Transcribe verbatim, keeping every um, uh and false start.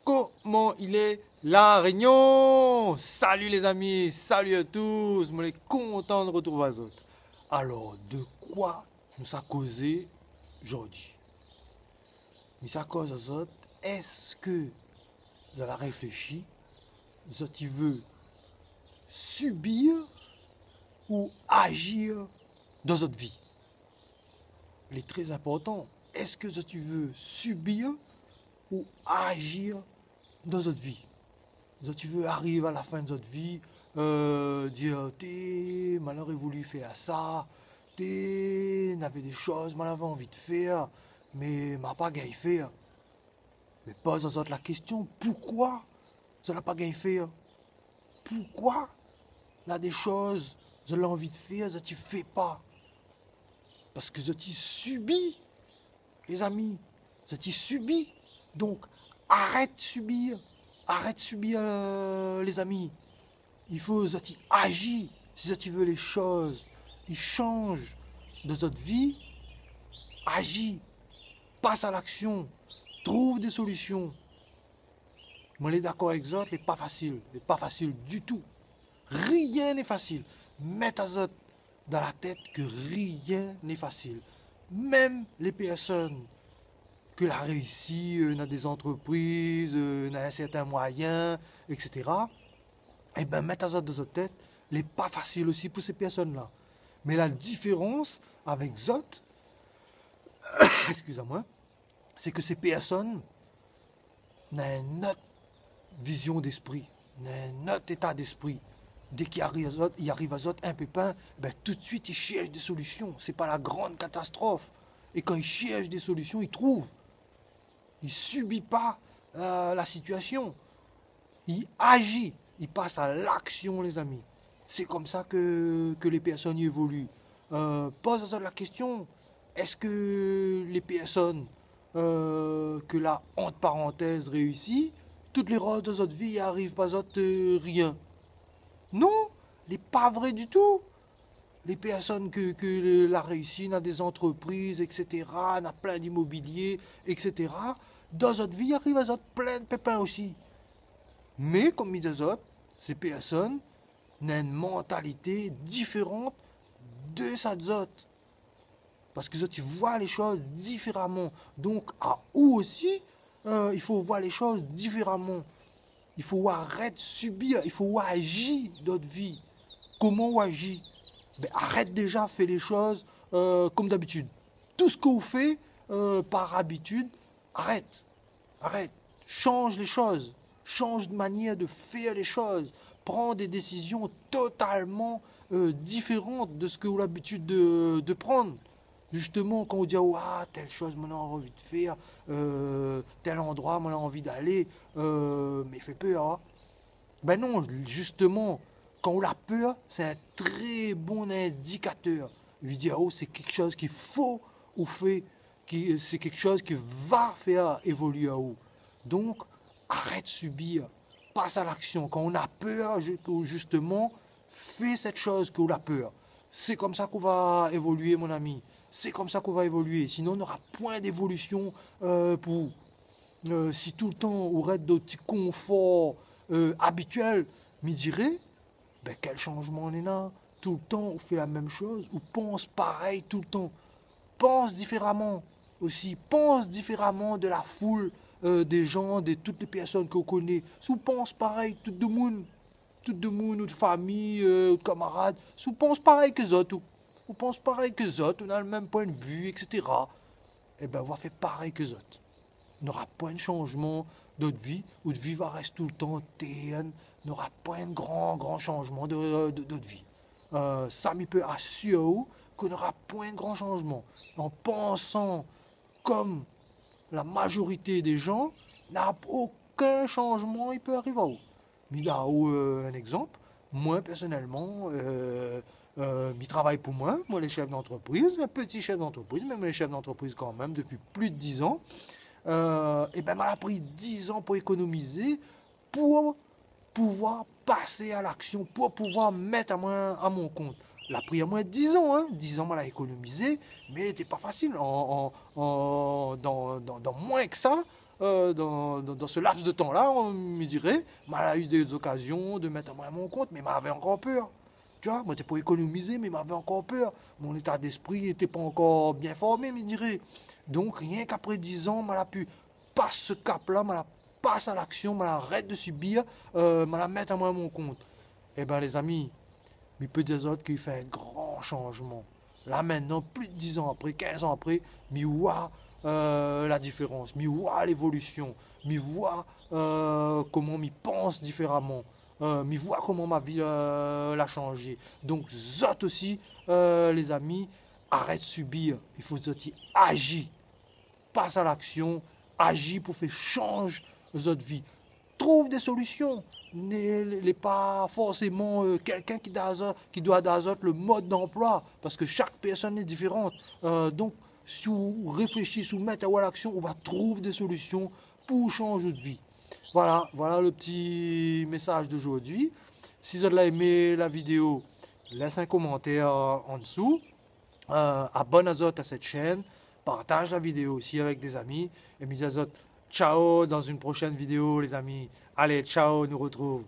Koman i lé, La Rényon ? Sali lézami, sali a tous, moin lé kontan de retrouv azot. Alor, de koi nou sa kozé zordi ? Mi sa koz azot, èske zot la réfléshi, zot i vé sibir ou azir dan zot vi ? Lé trè inportan. Èske zot i vé sibir ou azir dan zot vi ? Zot i vé ariv a la fin de zot vi, euh, dir, té, moin la révoli fé sa, té, navé dé shoz moin lavé anvi de fé, mé ma pa gingn fé. Mé poz azot la késtion, poukoi zot la pa gingn fé ? Poukoi na dé shoz zot la anvi de fé, zot i fé pa ? Parske zot i sibi, lézami, zot i sibi. Donk, arèt sibir, arèt sibir, euh, lézami. I fo zot i azi, si zot i vé lé shoz i shanj dan zot vi, azi, pas a laksion, trouv dé solision. Moin lé dakor avèk zot, lé pa fasil, lé pa fasil ditou. Rien n'est facile. Mèt azot dan la tèt ke rien n'est facile. Mèm lé pèrsone ke la réisi, euh, na dé zantrepriz, euh, na in sèrtin moiyin, et cetera. Ében, mèt azot dan zot tèt, lé pa fasil osi pou sé pèrsone-la. Mé la diférans avèk zot, excusez-moi, sé ke sé pèrsone na in not vizion d'espri, na in not éta d'espri. Dé ki ariv azot, i ariv azot in pépin, bin, tout de suit, i shèrsh dé solision. Sé pa la gran katastrof. É kan i shèrsh dé solision, i trouv. I sibi pa, euh, la sitiasion. I azi, i pas a laksion, lézami. Sé konmsa ke, ke lé pèrsone i évoli. Euh, poz azot la késtion, èske lé pèrsone, euh, ke la, ant parantèz, réisi, tout lé roz dan zot vi, i ariv pa zot, euh, rien ? Non, lé pa vré ditou. Lé pèrsone ke, ke la réisi, na dé zantrepriz, et cetera, na plin d'imobilié, et cetera, dan zot vi, i ariv azot plin pépin osi. Mé, konm mi di azot, sé pèrsone na in mantalité diféran de sa d'zot. Parske zot i voi lé shoz diféraman. Donk, aou osi, euh, i fo voir lé shoz diféraman. I fo arèt sibir, i fo azi dan out vi. Koman ou azi ? Bin, arèt déza fé lé shoz, euh, konm dabitid. Tout sak ou fé, euh, par abitid, arèt. Arèt. Shanj lé shoz. Shanj de manièr de fèr lé shoz. Pran dé désizion totalman, euh, diféran de sak ou na labitid de, de pran. Zistoman, kan ou di, « Ah, tèl shoz, moin na anvi de fèr, euh, tèl androi, moin na anvi d'alé, euh, mé i fé pèr, in. » Bin non, zistoman, kan ou la pèr, sé in trè bon indikatèr. I vé dir, oh, sé kékshoz k'i fo ou fé, ki, sé kékshoz ki va fèr évolié aou. Donk, arèt sibir, pas a laksion. Kan ou na pèr, ju-, zistoman, fé sèt shoz ke ou na pèr. Sé konmsa k'ou va évolié, mon ami. Sé konmsa k'ou va évolié. Sinon, nora poin d'évolision, euh, pou, euh, si toultan ou rès dan out ti konfor, euh, abitièl, mi diré, bin, kèl shanjman néna ? Toultan ou fé la mèm shoz, ou pans parèy toultan. Pans diféraman osi, pans diféraman de la foul, euh, dé jan, de tout lé pèrsone ke ou koné. Si ou pans parèy tout demoun, tout demoun, out fami, euh, out kamarad, si ou pans parèy ke zot, ou, ou pans parèy ke zot, ou na le mèm poin de vi, et cetera, ében, ou va fé parèy ke zot. Nora poin de shanjman dan out vi, out vi va rès toultan tèrn, nora poin de gran, gran shanjman de, de, dan out vi. Euh, sa mi pé asir aou ke nora poin de gran shanjman. An pansan konm la mazorité dé jan, na okin shanjman i pé ariv aou. Mi done aou, euh, in égzanp. Moin, pèrsonèlman, euh, euh, mi travay pou moin, moin lé shèf d'antrepriz, in pti shèf d'antrepriz, mé moin lé shèf d'antrepriz kanmèm dopi plis de diz an. Euh, ében, ma la pri diz an pou ékonomizé, pou pouvoir pasé a laksion, pou pouvoir mèt amoin a mon kont. La pri amoin diz an, in, diz an, ma la ékonomizé, mé lété pa fasil. An, an, an, dan, dan, dan moin ke sa, euh, dan, dan, dan se laps de tan la, on, mi diré, ma la u dé okazion de mèt amoin a mon kont, mé ma lavé ankor pèr. Tu vois, moin té pou ékonomizé, mé ma lavé ankor pèr. Mon éta d'lespri lété pa ankor bien formé, mi diré. Donk, rienk apré diz an, ma la pu pas se kap la, ma la pas a laksion, ma la arèt de sibir, euh, ma la mèt amoin a mon kont. Ében, lézami, mi pé dir azot ke i fé in gran shanjman. La, mintnan, plis de diz an apré, kinz an apré, mi voi, euh, la diférans, mi voi lévolision, mi voi, euh, koman mi pans diféraman, euh, mi voi koman ma vi, euh, la shanjé. Donk, zot osi, euh, lézami, arèt sibir, i fo zot i aji. Pas a laksion, aji pou fé shanj zot vi. Trouv dé solision. Lé, lé, lé pa forséman, euh, kèlkin ki doi azot, ki doi done azot le mod d'anploi, parske shak pèrsone lé diféran. Euh, donk, si ou réfléshi, si ou mèt aou a laksion, ou va trouv dé solision pou shanj out vi. Voilà, voilà le ti mésaz d'ojourdui. Si zot la émé la vidéo, lès in komantèr, euh, an dsou. Euh, abonn azot a sèt shèn, partaz la vidéo osi avèk dé zami, é mi di azot, ciao, dan in proshèn vidéo, lézami. Alé, ciao, nou rotrouv.